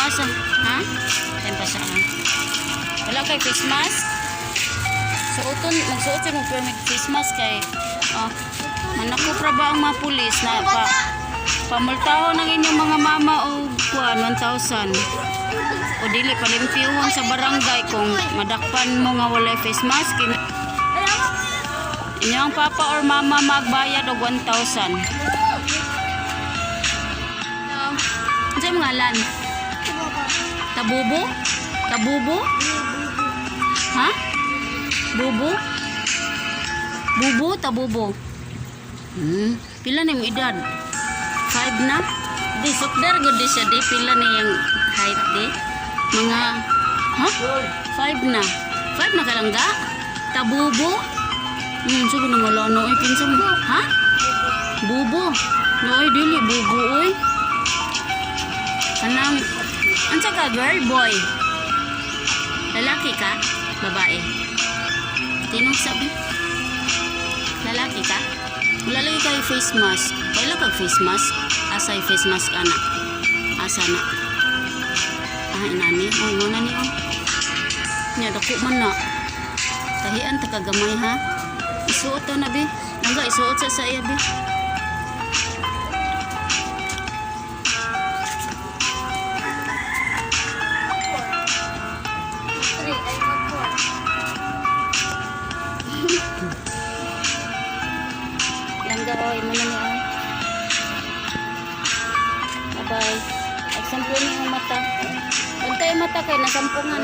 asa? Ha? Time pa siya, ha? Wala kay face mask? Suoton, magsuot siya mo permit face mask kay, oh, manakop ra ba ang mga pulis na pa pamultahon ang inyong mga mama o kuan 1,000 o dili palimpyuhon sa barangay kung madakpan mo nga walay face mask, inyong papa or mama magbayad og 1,000. Ano yung ngalan? Tabubo? Tabubo? Ha? Bubo? Bubo? Tabubo? Pila na yung edad? 5 na? Di, sukdar gud di siya. Di, pila na yung height di? Mga, ha? 5 na. 5 na kalangga? Tabubo? Sige na wala na. Oy, kinsa mo? Ha? Bubo. No, ay, dili. Bubo, oy. Kanang, ansa ka, girl, boy? Lalaki ka? Babae? Tinong sabi? Lalaki ka? Wala lagi kay face mask. Kaila kag face mask? Asay face mask ana? Asa na? Ah, inani. Oh, mo na ni oh. Nya dako man na. Tahian ta kagamay ha. Isuot to na bi. Langga, isuot sa iya bi. Three, ay mag-four. Langga oy, mo na ni oh. Bye-bye. Nagsampo ni ang mata. Bantay ang mata kay nasampungan.